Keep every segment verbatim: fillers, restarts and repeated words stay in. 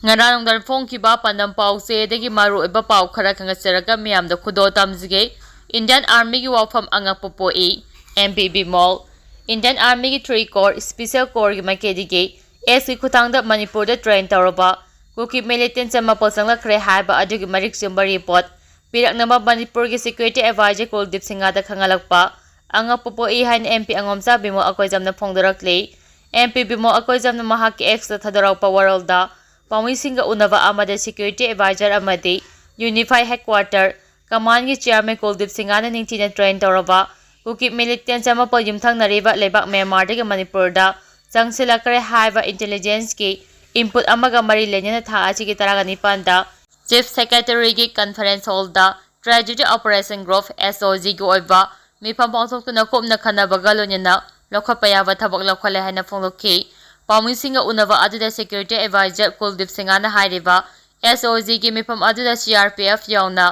ꯉꯔꯥꯡ ꯅꯨꯡꯗꯥꯡ ꯐꯣꯡꯈꯤꯕ ꯄꯥꯟꯗꯝ ꯄꯥꯎꯆꯦꯗꯒꯤ ꯃꯔꯨꯑꯣꯏꯕ ꯄꯥꯎ ꯈꯔ ꯈꯪꯒꯠꯆꯔꯒ ꯃꯤꯌꯥꯝꯗ ꯈꯨꯗꯣꯜ ꯇꯝꯖꯒꯦ꯫ Indian Armyꯒꯤ ꯋꯥꯐꯝ ꯑꯉꯛꯄ ꯄꯣꯛꯏ꯫ M P Bimol. Indian Armyꯒꯤ three corps, special corpsꯀꯤ ꯃꯥꯏꯀꯩꯗꯒꯤ ꯑꯦꯁꯀꯤ ꯈꯨꯠꯊꯥꯡꯗ ꯃꯅꯤꯄꯨꯔꯗ train ꯇꯧꯔꯕ ꯀꯨꯀꯤ militant ꯆꯃꯥꯄꯜ ꯆꯪꯂꯛꯈ꯭ꯔꯦ ꯍꯥꯏꯕ ꯑꯗꯨꯒꯤ ꯃꯔꯤꯛ ꯆꯨꯝꯕ report ꯄꯤꯔꯛꯅꯕ ꯃꯅꯤꯄꯨꯔꯒꯤ security advisor ꯀꯨꯜꯗꯤꯞ ꯁꯤꯡꯍꯗ ꯈꯪꯍꯜꯂꯛꯄ ꯑꯉꯛꯄ ꯄꯣꯛꯏ ꯍꯥꯏꯅ M P ꯑꯉꯣꯝꯆꯥ Bimol ꯑꯀꯣꯏꯖꯝꯅ ꯐꯣꯡꯗꯣꯔꯛꯂꯤ꯫ M P Bimol ꯑꯀꯣꯏꯖꯝꯅ ꯃꯍꯥꯛꯀꯤ Xꯇ ꯊꯥꯗꯣꯔꯛꯄ ꯋꯥꯔꯣꯜꯗ, ꯄꯥꯎꯃꯤꯁꯤꯡꯒ ꯎꯅꯕ ꯑꯃꯗ security advisor ꯑꯃꯗꯤ Unified Headquarter Commandꯀꯤ chairman ꯀꯨꯜꯗꯤꯞ ꯁꯤꯡꯍꯅ ꯅꯤꯡꯊꯤꯅ train ꯇꯧꯔꯕ ꯀꯨꯀꯤ militant ꯆꯃꯥꯄꯜ ꯌꯨꯝꯊꯪꯅꯔꯤꯕ ꯂꯩꯕꯥꯛ ꯃ꯭ꯌꯥꯟꯃꯥꯔꯗꯒꯤ ꯃꯅꯤꯄꯨꯔꯗ ꯆꯪꯁꯤꯜꯂꯛꯈ꯭ꯔꯦ ꯍꯥꯏꯕ intelligenceꯀꯤ input ꯑꯃꯒ ꯃꯔꯤ ꯂꯩꯅꯅ ꯊꯥ ꯑꯁꯤꯒꯤ ꯇꯔꯥꯒ ꯅꯤꯄꯥꯟꯗ Chief Secretaryꯒꯤ conference hallꯗ Tragedy Operation Group, S O Gꯒꯤ ꯑꯣꯏꯕ ꯃꯤꯐꯝ ꯄꯥꯡꯊꯣꯛꯇꯨꯅ ꯀꯨꯞꯅ ꯈꯟꯅꯕꯒ ꯂꯣꯏꯅꯅ ꯂꯧꯈꯠꯄ ꯌꯥꯕ ꯊꯕꯛ ꯂꯧꯈꯠꯂꯦ ꯍꯥꯏꯅ ꯐꯣꯡꯗꯣꯛꯈꯤ꯫ ꯄꯥꯎꯃꯤꯁꯤꯡꯒ ꯎꯅꯕ ꯑꯗꯨꯗ security advisor ꯀꯨꯜꯗꯤꯞ ꯁꯤꯡꯍꯅ ꯍꯥꯏꯔꯤꯕ S O Gꯒꯤ ꯃꯤꯐꯝ ꯑꯗꯨꯗ C R P F ꯌꯥꯎꯅ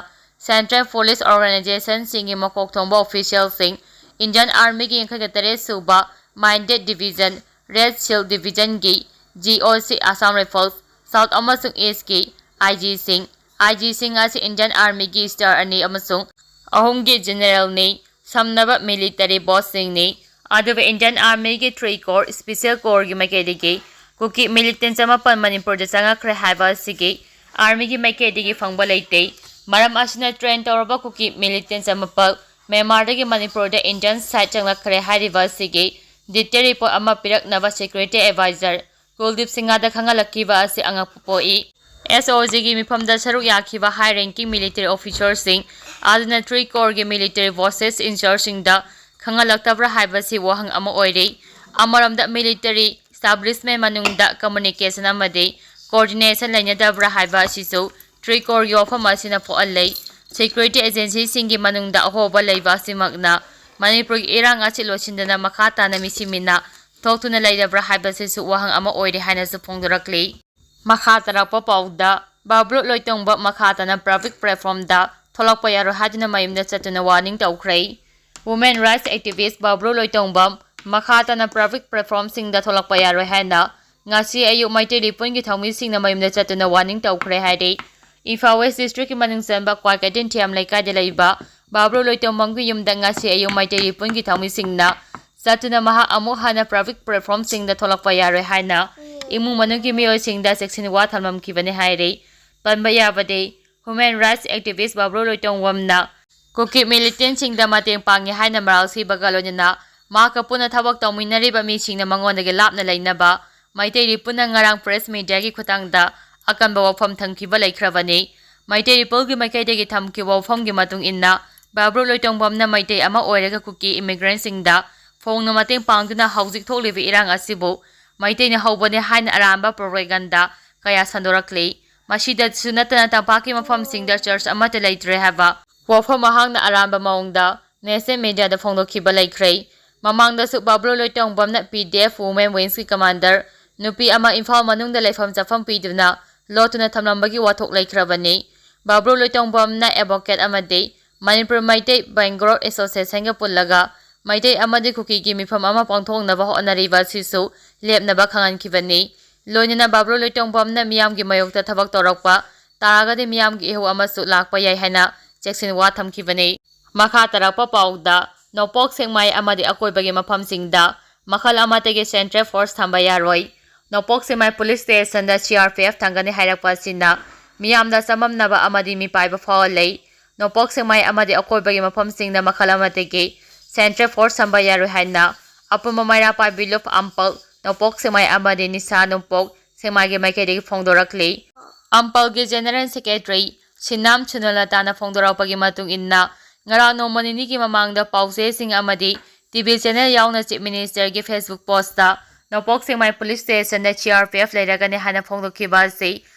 Central Police Organizationꯁꯤꯡꯒꯤ ꯃꯀꯣꯛ ꯊꯣꯡꯕ officialꯁꯤꯡ, Indian Armyꯒꯤ ꯌꯥꯡꯈꯩꯒ ꯇꯔꯦꯠ ꯁꯨꯕ Minded Division, Red Shield Divisionꯒꯤ G O C, Assam Rifles South ꯑꯃꯁꯨꯡ Eastꯀꯤ I Gꯁꯤꯡ, I Gꯁꯤꯡ ꯑꯁꯤ Indian Armyꯒꯤ star ꯑꯅꯤ ꯑꯃꯁꯨꯡ ꯑꯍꯨꯝꯒꯤ generalꯅꯤ꯫ ꯁꯝꯅꯕ military bossꯁꯤꯡꯅꯤ꯫ ꯑꯗꯨꯒ Indian Armyꯒꯤ three corps, special corpsꯀꯤ ꯃꯥꯏꯀꯩꯗꯒꯤ ꯀꯨꯀꯤ militant ꯆꯃꯥꯄꯜ ꯃꯅꯤꯄꯨꯔꯗ ꯆꯪꯉꯛꯈ꯭ꯔꯦ ꯍꯥꯏꯕ ꯑꯁꯤꯒꯤ Armyꯒꯤ ꯃꯥꯏꯀꯩꯗꯒꯤ ꯐꯪꯕ ꯂꯩꯇꯦ꯫ ꯃꯔꯝ ꯑꯁꯤꯅ train ꯇꯧꯔꯕ ꯀꯨꯀꯤ militant ꯆꯃꯥꯄꯜ ꯃ꯭ꯌꯥꯟꯃꯥꯔꯗꯒꯤ ꯃꯅꯤꯄꯨꯔꯗ Indian side ꯆꯪꯂꯛꯈ꯭ꯔꯦ ꯍꯥꯏꯔꯤꯕ ꯑꯁꯤꯒꯤ detail report ꯑꯃ ꯄꯤꯔꯛꯅꯕ security advisor ꯀꯨꯜꯗꯤꯞ ꯁꯤꯡꯍꯗ ꯈꯪꯍꯜꯂꯛꯈꯤꯕ ꯑꯁꯤ ꯑꯉꯛꯄ ꯄꯣꯛꯏ꯫ S O Gꯒꯤ ꯃꯤꯐꯝꯗ ꯁꯔꯨꯛ ꯌꯥꯈꯤꯕ high ranking military officerꯁꯤꯡ ꯑꯗꯨꯅ three corpsꯀꯤ military bosses in chargeꯁꯤꯡꯗ ꯈꯪꯍꯜꯂꯛꯇꯕ꯭ꯔꯥ ꯍꯥꯏꯕꯁꯤ ꯋꯥꯍꯪ ꯑꯃ ꯑꯣꯏꯔꯤ꯫ ꯑꯃꯔꯣꯝꯗ military establishment ꯃꯅꯨꯡꯗ communication ꯑꯃꯗꯤ coordination ꯂꯩꯅꯗꯕ꯭ꯔꯥ ꯍꯥꯏꯕ ꯑꯁꯤꯁꯨ three corpsꯀꯤ ꯋꯥꯐꯝ ꯑꯁꯤꯅ ꯄꯣꯛꯍꯜꯂꯦ꯫ Security agencyꯁꯤꯡꯒꯤ ꯃꯅꯨꯡꯗ ꯑꯍꯣꯕ ꯂꯩꯕ ꯑꯁꯤꯃꯛꯅ ꯃꯅꯤꯄꯨꯔꯒꯤ ꯏꯔꯥꯡ ꯑꯁꯤ ꯂꯣꯏꯁꯤꯟꯗꯅ ꯃꯈꯥ ꯇꯥꯅ ꯃꯤꯁꯤꯃꯤꯅ ꯊꯣꯛꯇꯨꯅ ꯂꯩꯔꯕ꯭ꯔꯥ ꯍꯥꯏꯕꯁꯤꯁꯨ ꯋꯥꯍꯪ ꯑꯃ ꯑꯣꯏꯔꯤ ꯍꯥꯏꯅꯁꯨ ꯐꯣꯡꯗꯣꯔꯛꯂꯤ꯫ ꯃꯈꯥ ꯇꯥꯔꯛꯄ ꯄꯥꯎꯗ, ꯕꯥꯕ꯭ꯂꯨ ꯂꯣꯏꯇꯣꯡꯕꯝ ꯃꯈꯥ ꯇꯥꯅ public platformꯗ ꯊꯣꯛꯂꯛꯄ ꯌꯥꯔꯣꯏ ꯍꯥꯏꯗꯨꯅ ꯃꯌꯨꯝꯗ ꯆꯠꯇꯨꯅ warning ꯇꯧꯈ꯭ꯔꯦ꯫ Women rights activist ꯕꯥꯕ꯭ꯂꯨ ꯂꯣꯏꯇꯣꯡꯕꯝ ꯃꯈꯥ ꯇꯥꯅ public platformꯁꯤꯡꯗ ꯊꯣꯛꯂꯛꯄ ꯌꯥꯔꯣꯏ ꯍꯥꯏꯅ ꯉꯁꯤ ꯑꯌꯨꯛ ꯃꯩꯇꯩ ꯂꯤꯄꯨꯟꯒꯤ ꯊꯧꯃꯤꯁꯤꯡꯅ ꯃꯌꯨꯝꯗ ꯆꯠꯇꯨꯅ ꯋꯥꯔꯅꯤꯡ ꯇꯧꯈ꯭ꯔꯦ ꯍꯥꯏꯔꯤ꯫ ꯏꯝꯐꯥꯜ ꯋꯦꯁ ꯗꯤꯁꯇ꯭ꯔꯤꯛꯀꯤ ꯃꯅꯨꯡ ꯆꯟꯕ ꯀ꯭ꯋꯥꯀꯩꯊꯦꯜ ꯊꯤꯌꯥꯝ ꯂꯩꯀꯥꯏꯗ ꯂꯩꯕ ꯕꯥꯕ꯭ꯔꯨ ꯂꯣꯏꯇꯣꯡꯕꯝꯒꯤ ꯌꯨꯝꯗ ꯉꯁꯤ ꯑꯌꯨꯛ ꯃꯩꯇꯩ ꯂꯤꯄꯨꯟꯒꯤ ꯊꯧꯃꯤꯁꯤꯡꯅ ꯆꯠꯇꯨꯅ ꯃꯍꯥꯛ ꯑꯃꯨꯛ ꯍꯟꯅ ꯄꯕ꯭ꯂꯤꯛ ꯄ꯭ꯂꯦꯠꯐꯣꯔꯝꯁꯤꯡꯗ ꯊꯣꯛꯂꯛꯄ ꯌꯥꯔꯣꯏ ꯍꯥꯏꯅ ꯏꯃꯨꯡ ꯃꯅꯨꯡꯒꯤ ꯃꯤꯑꯣꯏꯁꯤꯡꯗ ꯆꯦꯛꯁꯤꯟ ꯋꯥ ꯊꯝꯂꯝꯈꯤꯕꯅꯤ ꯍꯥꯏꯔꯤ꯫ ꯄꯟꯕ ꯌꯥꯕꯗꯤ, ꯍ꯭ꯌꯨꯃꯦꯟ ꯔꯥꯏꯠꯁ ꯑꯦꯛꯇꯤꯚꯤꯁ꯭ꯠ ꯕꯥꯕ꯭ꯔꯨ ꯂꯣꯏꯇꯣꯡꯕꯝꯅ ꯀꯨꯀꯤ ꯃꯤꯂꯤꯇꯦꯟꯠꯁꯤꯡꯗ ꯃꯇꯦꯡ ꯄꯥꯡꯉꯤ ꯍꯥꯏꯅ ꯃꯔꯥꯜ ꯁꯤꯕꯒ ꯂꯣꯏꯅꯅ ꯃꯍꯥꯛꯀ ꯄꯨꯟꯅ ꯊꯕꯛ ꯇꯧꯃꯤꯟꯅꯔꯤꯕ ꯃꯤꯁꯤꯡꯅ ꯃꯉꯣꯟꯗꯒꯤ ꯂꯥꯞꯅ ꯂꯩꯅꯕ ꯃꯩꯇꯩ ꯂꯤꯄꯨꯟꯅ ꯉꯔꯥꯡ ꯄ꯭ꯔꯦꯁ ꯃꯤꯗꯤꯌꯥꯒꯤ ꯈꯨꯠꯊꯥꯡꯗ ꯑꯀꯟꯕ ꯋꯥꯐꯝ ꯊꯝꯈꯤꯕ ꯂꯩꯈ꯭ꯔꯕꯅꯤ꯫ ꯃꯩꯇꯩ ꯂꯤꯄꯨꯟꯒꯤ ꯃꯥꯏꯀꯩꯗꯒꯤ ꯊꯝꯈꯤꯕ ꯋꯥꯐꯝꯒꯤ ꯃꯇꯨꯡ ꯏꯟꯅ, ꯕꯥꯕ꯭ꯔꯨ ꯂꯣꯏꯇꯣꯡꯕꯝꯅ ꯃꯩꯇꯩ ꯑꯃ ꯑꯣꯏꯔꯒ ꯀꯨꯀꯤ ꯏꯃꯤꯒ꯭ꯔꯦꯟꯠꯁꯤꯡꯗ ꯐꯣꯡꯅ ꯃꯇꯦꯡ ꯄꯥꯡꯗꯨꯅ ꯍꯧꯖꯤꯛ ꯊꯣꯛꯂꯤꯕ ꯏꯔꯥꯡ ꯑꯁꯤꯕꯨ ꯃꯩꯇꯩꯅ ꯍꯧꯕꯅꯤ ꯍꯥꯏꯅ ꯑꯔꯥꯟꯕ ꯄ꯭ꯔꯣꯄꯒꯦꯟꯗꯥ ꯀꯌꯥ ꯁꯟꯗꯣꯔꯛꯂꯤ꯫ ꯃꯁꯤꯗꯁꯨ ꯅꯠꯇꯅ ꯇꯝꯄꯥꯛꯀꯤ ꯃꯐꯝꯁꯤꯡꯗ ꯆꯔꯆ ꯑꯃꯠꯇ ꯂꯩꯇ꯭ꯔꯦ ꯍꯥꯏꯕ ꯋꯥꯐꯝ ꯃꯍꯥꯛꯅ ꯑꯔꯥꯟꯕ ꯃꯑꯣꯡꯗ ꯅꯦꯁꯅꯦꯜ ꯃꯤꯗꯤꯌꯥꯗ ꯐꯣꯡꯗꯣꯛꯈꯤꯕ ꯂꯩꯈ꯭ꯔꯦ꯫ ꯃꯃꯥꯡꯗꯁꯨ ꯕꯥꯕ꯭ꯔꯨ ꯂꯣꯏꯇꯣꯡꯕꯝꯅ ꯄꯤ ꯗꯤ ꯑꯦꯐ ꯋꯨꯃꯦꯟ ꯋꯤꯡꯁꯀꯤ ꯀꯃꯥꯟꯗꯔ ꯅꯨꯄꯤ ꯑꯃ ꯏꯝꯐꯥꯜ ꯃꯅꯨꯡꯗ ꯂꯩꯐꯝ ꯆꯥꯐꯝ ꯄꯤꯗꯨꯅ ꯂꯣꯠꯇꯨꯅ ꯊꯝꯂꯝꯕꯒꯤ ꯋꯥꯊꯣꯛ ꯂꯩꯈ꯭ꯔꯕꯅꯤ꯫ ꯕꯥꯕ꯭ꯔꯨ ꯂꯣꯏꯇꯣꯡꯕꯝꯅ ꯑꯦꯗꯚꯣꯀꯦꯠ ꯑꯃꯗꯤ ꯃꯅꯤꯄꯨꯔ ꯃꯩꯇꯩ ꯕꯦꯡꯒ꯭ꯂꯣꯔ ꯑꯦꯁꯣꯁꯤꯌꯦꯁꯟꯒ ꯄꯨꯜꯂꯒ ꯃꯩꯇꯩ ꯑꯃꯗꯤ ꯀꯨꯀꯤꯒꯤ ꯃꯤꯐꯝ ꯑꯃ ꯄꯥꯡꯊꯣꯛꯅꯕ ꯍꯣꯠꯅꯔꯤꯕ ꯑꯁꯤꯁꯨ ꯂꯦꯞꯅꯕ ꯈꯪꯍꯟꯈꯤꯕꯅꯤ꯫ ꯂꯣꯏꯅꯅ ꯕꯥꯕ꯭ꯔꯨ ꯂꯣꯏꯇꯣꯡꯕꯝꯅ ꯃꯤꯌꯥꯝꯒꯤ ꯃꯥꯌꯣꯛꯇ ꯊꯕꯛ ꯇꯧꯔꯛꯄ ꯇꯥꯔꯒꯗꯤ ꯃꯤꯌꯥꯝꯒꯤ ꯏꯍꯧ ꯑꯃꯁꯨ ꯂꯥꯛꯄ ꯌꯥꯏ ꯍꯥꯏꯅ ꯆꯦꯛꯁꯤꯟ ꯋꯥ ꯊꯝꯈꯤꯕꯅꯤ꯫ ꯃꯈꯥ ꯇꯥꯔꯛꯄ ꯄꯥꯎꯗ, ꯅꯣꯡꯄꯣꯛ ꯁꯦꯛꯃꯥꯏ ꯑꯃꯗꯤ ꯑꯀꯣꯏꯕꯒꯤ ꯃꯐꯝꯁꯤꯡꯗ ꯃꯈꯜ ꯑꯃꯠꯇꯒꯤ ꯁꯦꯟꯇ꯭ꯔꯦꯜ ꯐꯣꯔꯁ ꯊꯝꯕ ꯌꯥꯔꯣꯏ꯫ ꯅꯣꯡꯄꯣꯛ ꯁꯦꯛꯃꯥꯏ police ꯁ꯭ꯇꯦꯁꯟꯗ C R P F ꯊꯝꯒꯅꯤ ꯍꯥꯏꯔꯛꯄ ꯑꯁꯤꯅ ꯃꯤꯌꯥꯝꯗ ꯆꯃꯝꯅꯕ ꯑꯃꯗꯤ ꯃꯤꯄꯥꯏꯕ ꯐꯥꯎꯍꯜꯂꯤ꯫ ꯅꯣꯡꯄꯣꯛ ꯁꯦꯛꯃꯥꯏ ꯑꯃꯗꯤ ꯑꯀꯣꯏꯕꯒꯤ ꯃꯐꯝꯁꯤꯡꯗ ꯃꯈꯜ ꯑꯃꯠꯇꯒꯤ ꯁꯦꯟꯇ꯭ꯔꯦꯜ ꯐꯣꯔꯁ ꯊꯝꯕ ꯌꯥꯔꯣꯏ ꯍꯥꯏꯅ ꯑꯄꯨꯟꯕ ꯃꯩꯔꯥ ꯄꯥꯏꯕꯤ ꯂꯨꯞ ꯑꯝꯄꯜ, ꯅꯣꯡꯄꯣꯛ ꯁꯦꯛꯃꯥꯏ ꯑꯃꯗꯤ ꯅꯤꯁꯥ ꯅꯣꯡꯄꯣꯛ ꯁꯦꯛꯃꯥꯏꯒꯤ ꯃꯥꯏꯀꯩꯗꯒꯤ ꯐꯣꯡꯗꯣꯔꯛꯂꯤ꯫ ꯑꯝꯄꯜꯒꯤ ꯖꯦꯅꯔꯦꯜ ꯁꯦꯀ꯭ꯔꯦꯇꯔꯤ ꯁꯤꯅꯥꯝ ꯁꯨꯅꯂꯇꯥꯅ ꯐꯣꯡꯗꯣꯔꯛꯄꯒꯤ ꯃꯇꯨꯡ ꯏꯟꯅ, ꯉꯔꯥꯡ ꯅꯣꯡꯃ ꯅꯤꯅꯤꯒꯤ ꯃꯃꯥꯡꯗ ꯄꯥꯎꯆꯦꯁꯤꯡ ꯑꯃꯗꯤ ꯇꯤ ꯚꯤ ꯆꯦꯅꯦꯜ ꯌꯥꯎꯅ ꯆꯤꯐ ꯃꯤꯅꯤꯁꯇꯔꯒꯤ ꯐꯦꯁꯕꯨꯛ ꯄꯣꯁꯇ ꯅꯣꯡꯄꯣꯛ ꯁꯦꯛꯃꯥꯏ police ꯁ꯭ꯇꯦꯁꯟꯗ C R P F ꯂꯩꯔꯒꯅꯤ ꯍꯥꯏꯅ ꯐꯣꯡꯗꯣꯛꯈꯤꯕ ꯑꯁꯤ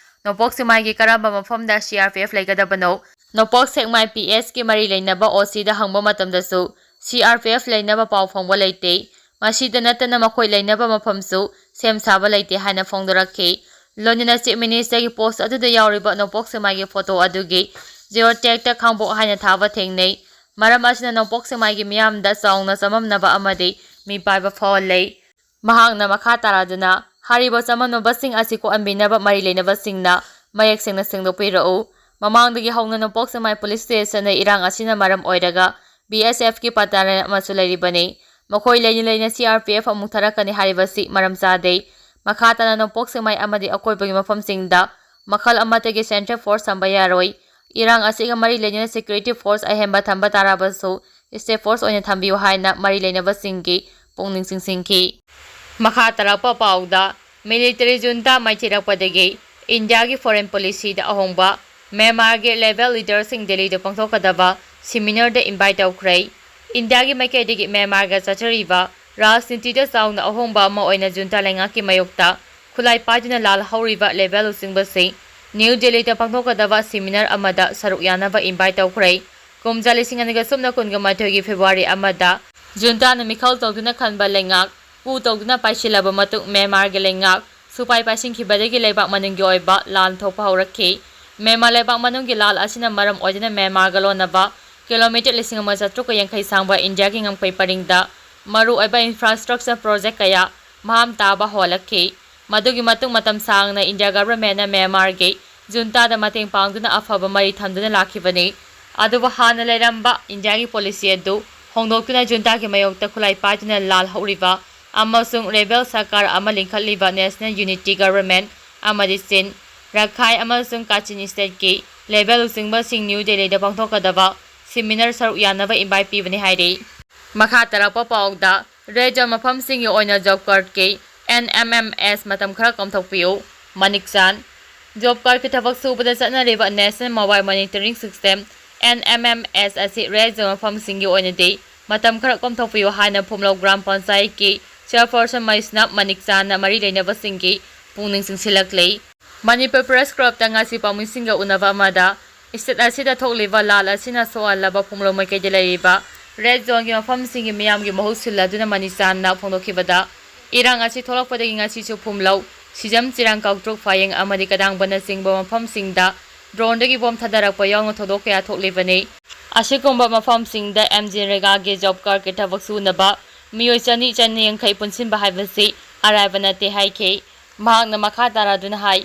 ꯅꯣꯡꯄꯣꯛ ꯁꯦꯛꯃꯥꯏꯒꯤ ꯀꯔꯝꯕ ꯃꯐꯝꯗ ꯁꯤ ꯑꯥꯔ ꯄꯤ ꯑꯦꯐ ꯂꯩꯒꯗꯕꯅꯣ? ꯅꯣꯡꯄꯣꯛ ꯁꯦꯛꯃꯥꯏ ꯄꯤ ꯑꯦꯁꯀꯤ ꯃꯔꯤ ꯂꯩꯅꯕ ꯑꯣ ꯁꯤꯗ ꯍꯪꯕ ꯃꯇꯝꯗꯁꯨ ꯁꯤ ꯑꯥꯔ ꯄꯤ ꯑꯦꯐ ꯂꯩꯅꯕ ꯄꯥꯎ ꯐꯪꯕ ꯂꯩꯇꯦ꯫ ꯃꯁꯤꯗ ꯅꯠꯇꯅ ꯃꯈꯣꯏ ꯂꯩꯅꯕ ꯃꯐꯝꯁꯨ ꯁꯦꯝ ꯁꯥꯕ ꯂꯩꯇꯦ ꯍꯥꯏꯅ ꯐꯣꯡꯗꯣꯔꯛꯈꯤ꯫ ꯂꯣꯏꯅꯅ ꯆꯤꯐ ꯃꯤꯅꯤꯁꯇꯔꯒꯤ ꯄꯣꯁ ꯑꯗꯨꯗ ꯌꯥꯎꯔꯤꯕ ꯅꯣꯡꯄꯣꯛ ꯁꯦꯛꯃꯥꯏꯒꯤ ꯐꯣꯇꯣ ꯑꯗꯨꯒꯤ ꯖꯤꯑꯣ ꯇꯦꯒꯇ ꯈꯥꯡꯕꯣꯛ ꯍꯥꯏꯅ ꯊꯥꯕ ꯊꯦꯡꯅꯩ꯫ ꯃꯔꯝ ꯑꯁꯤꯅ ꯅꯣꯡꯄꯣꯛ ꯁꯦꯛꯃꯥꯏꯒꯤ ꯃꯤꯌꯥꯝꯗ ꯆꯥꯎꯅ ꯆꯃꯝꯅꯕ ꯑꯃꯗꯤ ꯃꯤꯄꯥꯏꯕ ꯐꯥꯎꯍꯜꯂꯦ꯫ ꯃꯍꯥꯛꯅ ꯃꯈꯥ ꯇꯥꯔꯗꯨꯅ ꯍꯥꯏꯔꯤꯕ ꯆꯃꯝꯅꯕꯁꯤꯡ ꯑꯁꯤ ꯀꯣꯛꯍꯟꯕꯤꯅꯕ ꯃꯔꯤ ꯂꯩꯅꯕꯁꯤꯡꯅ ꯃꯌꯦꯛ ꯁꯦꯡꯅ ꯁꯦꯡꯗꯣꯛꯄꯤꯔꯛꯎ꯫ ꯃꯃꯥꯡꯗꯒꯤ ꯍꯧꯅ ꯅꯣꯡꯄꯣꯛ ꯁꯦꯛꯃꯥꯏ ꯄꯨꯂꯤꯁ ꯁ꯭ꯇꯦꯁꯟꯗ ꯏꯔꯥꯡ ꯑꯁꯤꯅ ꯃꯔꯝ ꯑꯣꯏꯔꯒ ꯕꯤ ꯑꯦꯁ ꯑꯦꯐꯀꯤ ꯄꯇꯥꯅ ꯑꯃꯁꯨ ꯂꯩꯔꯤꯕꯅꯤ꯫ ꯃꯈꯣꯏ ꯂꯩꯅ ꯂꯩꯅ ꯁꯤ ꯑꯥꯔ ꯄꯤ ꯑꯦꯐ ꯑꯃꯨꯛ ꯊꯥꯔꯛꯀꯅꯤ ꯍꯥꯏꯔꯤꯕꯁꯤ ꯃꯔꯝ ꯆꯥꯗꯦ꯫ ꯃꯈꯥ ꯇꯥꯅ ꯅꯣꯡꯄꯣꯛ ꯁꯦꯛꯃꯥꯏ ꯑꯃꯗꯤ ꯑꯀꯣꯏꯕꯒꯤ ꯃꯐꯝꯁꯤꯡꯗ ꯃꯈꯜ ꯑꯃꯠꯇꯒꯤ ꯁꯦꯟꯇ꯭ꯔꯦꯜ ꯐꯣꯔꯁ ꯊꯝꯕ ꯌꯥꯔꯣꯏ꯫ ꯏꯔꯥꯡ ꯑꯁꯤꯒ ꯃꯔꯤ ꯂꯩꯅꯅ ꯁꯦꯀ꯭ꯌꯨꯔꯤꯇꯤ ꯐꯣꯔꯁ ꯑꯍꯦꯟꯕ ꯊꯝꯕ ꯇꯥꯔꯕꯁꯨ ꯁ꯭ꯇꯦꯠ ꯐꯣꯔꯁ ꯑꯣꯏꯅ ꯊꯝꯕꯤꯌꯨ ꯍꯥꯏꯅ ꯃꯔꯤ ꯂꯩꯅꯕꯁꯤꯡꯒꯤ ꯄꯨꯛꯅꯤꯡ ꯆꯤꯡꯁꯤꯟꯈꯤ꯫ ꯃꯈꯥ ꯇꯥꯔꯛꯄ ꯄꯥꯎꯗ, ꯃꯤꯂꯤꯇꯔꯤ ꯖꯨꯟꯇꯥ ꯃꯥꯏꯊꯤꯔꯛꯄꯗꯒꯤ ꯏꯟꯗꯤꯌꯥꯒꯤ ꯐꯣꯔꯦꯟ ꯄꯣꯂꯤꯁꯤꯗ ꯑꯍꯣꯡꯕ, ꯃ꯭ꯌꯥꯟꯃꯥꯔꯒꯤ ꯂꯦꯕꯦꯜ ꯂꯤꯗꯔꯁꯤꯡ ꯗꯦꯜꯂꯤꯗ ꯄꯥꯡꯊꯣꯛꯀꯗꯕ ꯁꯤꯃꯤꯅꯥꯔꯗ ꯏꯟꯚꯥꯏꯠ ꯇꯧꯈ꯭ꯔꯦ꯫ ꯏꯟꯗꯤꯌꯥꯒꯤ ꯃꯥꯏꯀꯩꯗꯒꯤ ꯃ꯭ꯌꯥꯟꯃꯥꯔꯒ ꯆꯠꯊꯔꯤꯕ ꯔꯥꯖꯅꯤꯇꯤꯗ ꯆꯥꯎꯅ ꯑꯍꯣꯡꯕ ꯑꯃ ꯑꯣꯏꯅ ꯖꯨꯟꯇꯥ ꯂꯩꯉꯥꯛꯀꯤ ꯃꯥꯌꯣꯛꯇ ꯈꯨꯠꯂꯥꯏ ꯄꯥꯏꯗꯨꯅ ꯂꯥꯜ ꯍꯧꯔꯤꯕ ꯂꯦꯕꯦꯜ ꯂꯨꯆꯤꯡꯕꯁꯤꯡ ꯅ꯭ꯌꯨ ꯗꯦꯜꯂꯤꯗ ꯄꯥꯡꯊꯣꯛꯀꯗꯕ ꯁꯤꯃꯤꯅꯥꯔ ꯑꯃꯗ ꯁꯔꯨꯛ ꯌꯥꯅꯕ ꯏꯟꯚꯥꯏꯠ ꯇꯧꯈ꯭ꯔꯦ꯫ ꯀꯨꯝꯖꯥ ꯂꯤꯁꯤꯡ ꯑꯅꯤꯒ ꯁꯨꯞꯅ ꯀꯨꯟꯒ ꯃꯥꯊꯣꯏꯒꯤ ꯐꯦꯕ꯭ꯔꯨꯋꯥꯔꯤ ꯑꯃꯗ ꯖꯨꯟꯇꯥꯅ ꯃꯤꯈꯜ ꯇꯧꯗꯨꯅ ꯈꯟꯕ ꯂꯩꯉꯥꯛ ꯀꯨ ꯇꯧꯗꯨꯅ ꯄꯥꯏꯁꯤꯜꯂꯕ ꯃꯇꯨꯡ ꯃ꯭ꯌꯥꯟꯃꯥꯔꯒꯤ ꯂꯩꯉꯥꯛ ꯁꯨꯄꯥꯏ ꯄꯥꯏꯁꯤꯟꯈꯤꯕꯗꯒꯤ ꯂꯩꯕꯥꯛ ꯃꯅꯨꯡꯒꯤ ꯑꯣꯏꯕ ꯂꯥꯟ ꯊꯣꯛꯄ ꯍꯧꯔꯛꯈꯤ꯫ ꯃ꯭ꯌꯥꯟꯃꯥꯔ ꯂꯩꯕꯥꯛ ꯃꯅꯨꯡꯒꯤ ꯂꯥꯜ ꯑꯁꯤꯅ ꯃꯔꯝ ꯑꯣꯏꯗꯨꯅ ꯃ꯭ꯌꯥꯟꯃꯥꯔꯒ ꯂꯣꯟꯅꯕ ꯀꯤꯂꯣꯃꯤꯇꯔ ꯂꯤꯁꯤꯡ ꯑꯃ ꯆꯥꯇ꯭ꯔꯨꯛꯀ ꯌꯥꯡꯈꯩ ꯁꯥꯡꯕ ꯏꯟꯗꯤꯌꯥꯒꯤ ꯉꯝꯈꯩ ꯄꯔꯤꯡꯗ ꯃꯔꯨꯑꯣꯏꯕ ꯏꯟꯐ꯭ꯔꯥꯁ꯭ꯇ꯭ꯔꯛꯆꯔ ꯄ꯭ꯔꯣꯖꯦꯛ ꯀꯌꯥ ꯃꯍꯥꯝ ꯇꯥꯕ ꯍꯧꯍꯜꯂꯛꯈꯤ꯫ ꯃꯗꯨꯒꯤ ꯃꯇꯨꯡ ꯃꯇꯝ ꯁꯥꯡꯅ ꯏꯟꯗꯤꯌꯥ ꯒꯚꯔꯟꯃꯦꯟꯠꯅ ꯃ꯭ꯌꯥꯟꯃꯥꯔꯒꯤ ꯖꯨꯟꯇꯥꯗ ꯃꯇꯦꯡ ꯄꯥꯡꯗꯨꯅ ꯑꯐꯕ ꯃꯔꯤ ꯊꯝꯗꯨꯅ ꯂꯥꯛꯈꯤꯕꯅꯤ꯫ ꯑꯗꯨꯕꯨ ꯍꯥꯟꯅ ꯂꯩꯔꯝꯕ ꯏꯟꯗꯤꯌꯥꯒꯤ ꯄꯣꯂꯤꯁꯤ ꯑꯗꯨ ꯍꯣꯡꯗꯣꯛꯇꯨꯅ ꯖꯨꯟꯇꯥꯒꯤ ꯃꯥꯌꯣꯛꯇ ꯈꯨꯠꯂꯥꯏ ꯄꯥꯏꯗꯨꯅ ꯂꯥꯜ ꯍꯧꯔꯤꯕ ꯑꯃꯁꯨꯡ ꯔꯦꯕꯦꯜ ꯁꯔꯀꯥꯔ ꯑꯃ ꯂꯤꯡꯈꯠꯂꯤꯕ ꯅꯦꯁꯅꯦꯜ ꯌꯨꯅꯤꯇꯤ ꯒꯚꯔꯟꯃꯦꯟꯠ ꯑꯃꯗꯤ ꯆꯤꯟ, ꯔꯈꯥꯏ ꯑꯃꯁꯨꯡ ꯀꯥꯆꯤꯟ ꯁ꯭ꯇꯦꯠꯀꯤ ꯂꯦꯕꯦꯜ ꯂꯨꯆꯤꯡꯕꯁꯤꯡ ꯅ꯭ꯌꯨ ꯗꯦꯜꯂꯤꯗ ꯄꯥꯡꯊꯣꯛꯀꯗꯕ ꯁꯤꯃꯤꯅꯥꯔ ꯁꯔꯨꯛ ꯌꯥꯅꯕ ꯏꯟꯚꯥꯏꯠ ꯄꯤꯕꯅꯤ ꯍꯥꯏꯔꯤ꯫ ꯃꯈꯥ ꯇꯥꯔꯛꯄ ꯄꯥꯎꯗ, ꯔꯦꯗ ꯖꯣꯟ ꯃꯐꯝꯁꯤꯡꯒꯤ ꯑꯣꯏꯅ ꯖꯣꯕ ꯀꯥꯔꯗꯀꯤ ꯑꯦꯟ ꯑꯦꯝ ꯑꯦꯝ ꯑꯦꯁ ꯃꯇꯝ ꯈꯔ ꯀꯣꯝꯊꯣꯛꯄꯤꯌꯨ꯫ ꯃꯅꯤꯛ ꯆꯥꯟ꯫ ꯖꯣꯕ ꯀꯥꯔꯗꯀꯤ ꯊꯕꯛ ꯁꯨꯕꯗ ꯆꯠꯅꯔꯤꯕ national mobile monitoring system, N M M S, ꯑꯁꯤ ꯔꯦꯗ ꯖꯣꯟ ꯃꯐꯝꯁꯤꯡꯒꯤ ꯑꯣꯏꯅꯗꯤ ꯃꯇꯝ ꯈꯔ ꯀꯣꯝꯊꯣꯛꯄꯤꯌꯨ ꯍꯥꯏꯅ ꯐꯨꯝꯂꯧ ꯒ꯭ꯔꯥꯝ ꯄꯟꯆꯥꯌꯠꯀꯤ ꯆꯤꯌꯔꯄꯔꯁꯟ ꯃꯩꯁꯅꯥꯞ ꯃꯅꯤꯛ ꯆꯥꯟꯅ ꯃꯔꯤ ꯂꯩꯅꯕꯁꯤꯡꯒꯤ ꯄꯨꯛꯅꯤꯡ ꯆꯤꯡꯁꯤꯜꯂꯛꯂꯤ꯫ ꯃꯅꯤꯄꯨꯔ ꯄ꯭ꯔꯦꯁ ꯀ꯭ꯂꯕꯇ ꯉꯁꯤ ꯄꯥꯎꯃꯤꯁꯤꯡꯒ ꯎꯅꯕ ꯑꯃꯗ ꯁ꯭ꯇꯦꯠ ꯑꯁꯤꯗ ꯊꯣꯛꯂꯤꯕ ꯂꯥꯜ ꯑꯁꯤꯅ ꯁꯣꯛꯍꯜꯂꯕ ꯐꯨꯝꯂꯧ ꯃꯥꯏꯀꯩꯗ ꯂꯩꯔꯤꯕ ꯔꯦꯗ ꯖꯣꯟꯒꯤ ꯃꯐꯝꯁꯤꯡꯒꯤ ꯃꯤꯌꯥꯝꯒꯤ ꯃꯍꯨꯠ ꯁꯤꯜꯂꯗꯨꯅ ꯃꯅꯤꯛ ꯆꯥꯟꯅ ꯐꯣꯡꯗꯣꯛꯈꯤꯕꯗ, ꯏꯔꯥꯡ ꯑꯁꯤ ꯊꯣꯛꯂꯛꯄꯗꯒꯤ ꯉꯁꯤꯁꯨ ꯐꯨꯝꯂꯧ, ꯁꯤꯖꯝ, ꯆꯤꯔꯥꯡ, ꯀꯥꯎꯇ꯭ꯔꯨꯛ, ꯐꯥꯌꯦꯡ ꯑꯃꯗꯤ ꯀꯗꯥꯡꯕꯅꯆꯤꯡꯕ ꯃꯐꯝꯁꯤꯡꯗ ꯗ꯭ꯔꯣꯟꯗꯒꯤ ꯕꯣꯝ ꯊꯥꯗꯔꯛꯄ ꯌꯥꯎꯅ ꯊꯧꯗꯣꯛ ꯀꯌꯥ ꯊꯣꯛꯂꯤꯕꯅꯤ꯫ ꯑꯁꯤꯒꯨꯝꯕ ꯃꯐꯝꯁꯤꯡꯗ ꯑꯦꯝꯖꯤꯅꯔꯦꯒꯥꯒꯤ ꯖꯣꯕ ꯀꯥꯔꯗꯀꯤ ꯊꯕꯛ ꯁꯨꯅꯕ ꯃꯤꯑꯣꯏ ꯆꯅꯤ ꯆꯅꯤ ꯌꯥꯡꯈꯩ ꯄꯨꯟꯁꯤꯟꯕ ꯍꯥꯏꯕꯁꯤ ꯑꯔꯥꯏꯕ ꯅꯠꯇꯦ ꯍꯥꯏꯈꯤ꯫ ꯃꯍꯥꯛꯅ ꯃꯈꯥ ꯇꯥꯔꯗꯨꯅ ꯍꯥꯏ,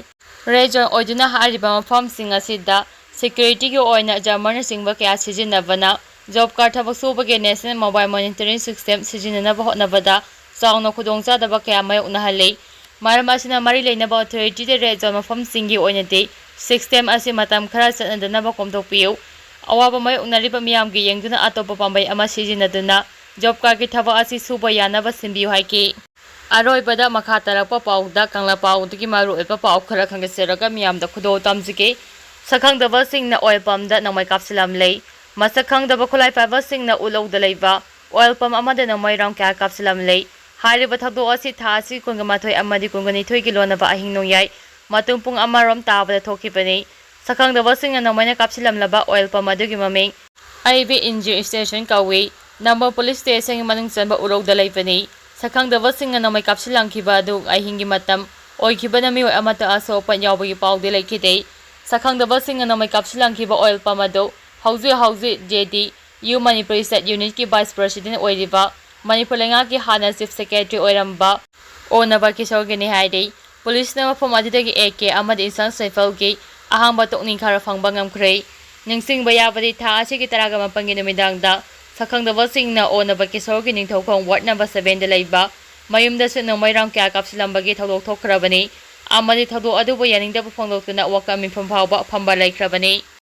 ꯔꯦꯗ ꯖꯣꯟ ꯑꯣꯏꯗꯨꯅ ꯍꯥꯏꯔꯤꯕ ꯃꯐꯝꯁꯤꯡ ꯑꯁꯤꯗ ꯁꯦꯀ꯭ꯌꯨꯔꯤꯇꯤꯒꯤ ꯑꯣꯏꯅ ꯖꯥꯃꯔꯅꯆꯤꯡꯕ ꯀꯌꯥ ꯁꯤꯖꯤꯟꯅꯕꯅ ꯖꯣꯕ ꯀꯥꯔꯗ ꯊꯕꯛ ꯁꯨꯕꯒꯤ ꯅꯦꯁꯅꯦꯜ ꯃꯣꯕꯥꯏꯜ ꯃꯣꯅꯤꯇꯔꯤꯡ ꯁꯤꯁꯇꯦꯝ ꯁꯤꯖꯤꯟꯅꯅꯕ ꯍꯣꯠꯅꯕꯗ ꯆꯥꯎꯅ ꯈꯨꯗꯣꯡꯆꯥꯗꯕ ꯀꯌꯥ ꯃꯥꯌꯣꯛꯅꯍꯜꯂꯤ꯫ ꯃꯔꯝ ꯑꯁꯤꯅ ꯃꯔꯤ ꯂꯩꯅꯕ ꯑꯣꯊꯣꯔꯤꯇꯤꯗ ꯔꯦꯗ ꯖꯣꯟ ꯃꯐꯝꯁꯤꯡꯒꯤ ꯑꯣꯏꯅꯗꯤ ꯁꯤꯁꯇꯦꯝ ꯑꯁꯤ ꯃꯇꯝ ꯈꯔ ꯆꯠꯅꯗꯅꯕ ꯀꯣꯝꯊꯣꯛꯄꯤꯌꯨ꯫ ꯑꯋꯥꯕ ꯃꯥꯌꯣꯛꯅꯔꯤꯕ ꯃꯤꯌꯥꯝꯒꯤ ꯌꯦꯡꯗꯨꯅ ꯑꯇꯣꯞꯄ ꯄꯥꯝꯕꯩ ꯑꯃ ꯁꯤꯖꯤꯟꯅꯗꯨꯅ ꯖꯣꯕ ꯀꯥꯔꯗꯀꯤ ꯊꯕꯛ ꯑꯁꯤ ꯁꯨꯕ ꯌꯥꯅꯕ ꯁꯤꯟꯕꯤꯌꯨ ꯍꯥꯏꯈꯤ꯫ ꯑꯔꯣꯏꯕꯗ ꯃꯈꯥ ꯇꯥꯔꯛꯄ ꯄꯥꯎꯗ ꯀꯪꯂꯥ ꯄꯥꯎꯗꯒꯤ ꯃꯔꯨꯑꯣꯏꯕ ꯄꯥꯎ ꯈꯔ ꯈꯪꯖꯔꯒ ꯃꯤꯌꯥꯝꯗ ꯈꯨꯗꯣꯜ ꯇꯝꯖꯒꯦ꯫ ꯁꯛꯈꯪꯗꯕꯁꯤꯡꯅ ꯑꯣꯏꯜ ꯄꯝꯗ ꯅꯣꯡꯃꯩ ꯀꯥꯞꯁꯤꯜꯂꯝꯂꯦ꯫ ꯃꯁꯛ ꯈꯪꯗꯕ ꯈꯨꯠꯂꯥꯏ ꯄꯥꯏꯕꯁꯤꯡꯅ ꯎꯠꯂꯧꯗ ꯂꯩꯕ ꯑꯣꯏꯜ ꯄꯝ ꯑꯃꯗ ꯅꯣꯡꯃꯩ ꯔꯥꯎꯟ ꯀꯌꯥ ꯀꯥꯞꯁꯤꯜꯂꯝꯂꯦ꯫ ꯍꯥꯏꯔꯤꯕ ꯊꯧꯗꯣꯛ ꯑꯁꯤ ꯊꯥ ꯑꯁꯤ ꯀꯨꯟꯒ ꯃꯥꯊꯣꯏ ꯑꯃꯗꯤ ꯀꯨꯟꯒ ꯅꯤꯊꯣꯏꯒꯤ ꯂꯣꯟꯅꯕ ꯑꯍꯤꯡ ꯅꯣꯡꯌꯥꯏ ꯃꯇꯨꯡ ꯄꯨꯡ ꯑꯃꯔꯣꯝ ꯇꯥꯕꯗ ꯊꯣꯛꯈꯤꯕꯅꯤ꯫ ꯁꯛꯈꯪꯗꯕꯁꯤꯡꯅ ꯅꯣꯡꯃꯩꯅ ꯀꯥꯞꯁꯤꯜꯂꯝꯂꯕ ꯑꯣꯏꯜ ꯄꯝ ꯑꯗꯨꯒꯤ ꯃꯃꯤꯡ ꯑꯥꯏ ꯕꯤ ꯏꯟꯖꯤ ꯁ꯭ꯇꯦꯁꯟ ꯀꯧꯏ꯫ ꯅꯝꯕꯣꯜ ꯄꯨꯂꯤꯁ ꯁ꯭ꯇꯦꯁꯟꯒꯤ ꯃꯅꯨꯡ ꯆꯟꯕ ꯎꯔꯧꯗ ꯂꯩꯕꯅꯤ꯫ ꯁꯛꯈꯪꯗꯕꯁꯤꯡꯅ ꯅꯣꯡꯃꯩ ꯀꯥꯞꯁꯤꯜꯂꯝꯈꯤꯕ ꯑꯗꯨ ꯑꯍꯤꯡꯒꯤ ꯃꯇꯝ ꯑꯣꯏꯈꯤꯕꯅ ꯃꯤꯑꯣꯏ ꯑꯃꯠꯇ ꯑꯁꯣꯛ ꯑꯄꯟ ꯌꯥꯎꯕꯒꯤ ꯄꯥꯎꯗꯤ ꯂꯩꯈꯤꯗꯦ꯫ ꯁꯛꯈꯪꯗꯕꯁꯤꯡꯅ ꯅꯣꯡꯃꯩ ꯀꯥꯞꯁꯤꯜꯂꯝꯈꯤꯕ ꯑꯣꯏꯜ ꯄꯝ ꯑꯗꯨ ꯍꯧꯖꯤꯛ ꯍꯧꯖꯤꯛ J D U Manipuri sub ꯌꯨꯅꯤꯠꯀꯤ ꯚꯥꯏꯁ ꯄ꯭ꯔꯁꯤꯗꯦꯟ ꯑꯣꯏꯔꯤꯕ ꯃꯅꯤꯄꯨꯔ ꯂꯩꯉꯥꯛꯀꯤ ꯍꯥꯟꯅ ꯆꯤꯐ ꯁꯦꯀ꯭ꯔꯦꯇꯔꯤ ꯑꯣꯏꯔꯝꯕ ꯑꯣꯅꯕ ꯀꯤꯁꯣꯔꯒꯤꯅꯤ ꯍꯥꯏꯔꯤ꯫ ꯄꯨꯂꯤꯁꯅ ꯃꯐꯝ ꯑꯗꯨꯗꯒꯤ ꯑꯦ ꯀꯦ ꯑꯃꯗꯤ ꯏꯟꯁꯥꯟ ꯁꯥꯏꯐꯜꯒꯤ ꯑꯍꯥꯡꯕ ꯇꯣꯛꯅꯤꯡ ꯈꯔ ꯐꯪꯕ ꯉꯝꯈ꯭ꯔꯦ꯫ ꯅꯤꯡꯁꯤꯡꯕ ꯌꯥꯕꯗꯤ ꯊꯥ ꯑꯁꯤꯒꯤ ꯇꯔꯥꯒ ꯃꯥꯄꯟꯒꯤ ꯅꯨꯃꯤꯗꯥꯡꯗ ꯁꯛꯈꯪꯗꯕꯁꯤꯡꯅ ꯑꯣꯅꯕ ꯀꯤꯁꯣꯔꯒꯤ ꯅꯤꯡꯊꯧꯈꯣꯡ ꯋꯥꯔꯗ ꯅꯝꯕꯔ ꯁꯕꯦꯟꯗ ꯂꯩꯕ ꯃꯌꯨꯝꯗꯁꯨ ꯅꯣꯡꯃꯩ ꯔꯥꯎꯟ ꯀꯌꯥ ꯀꯥꯞꯁꯤꯜꯂꯝꯕꯒꯤ ꯊꯧꯗꯣꯛ ꯊꯣꯛꯈ꯭ꯔꯕꯅꯤ ꯑꯃꯗꯤ ꯊꯧꯗꯣꯛ ꯑꯗꯨꯕꯨ ꯌꯥꯅꯤꯡꯗꯕ ꯐꯣꯡꯗꯣꯛꯇꯨꯅ ꯋꯥꯀꯠ ꯃꯤꯐꯝ ꯐꯥꯎꯕ ꯐꯝꯕ ꯂꯩꯈ꯭ꯔꯕꯅꯤ꯫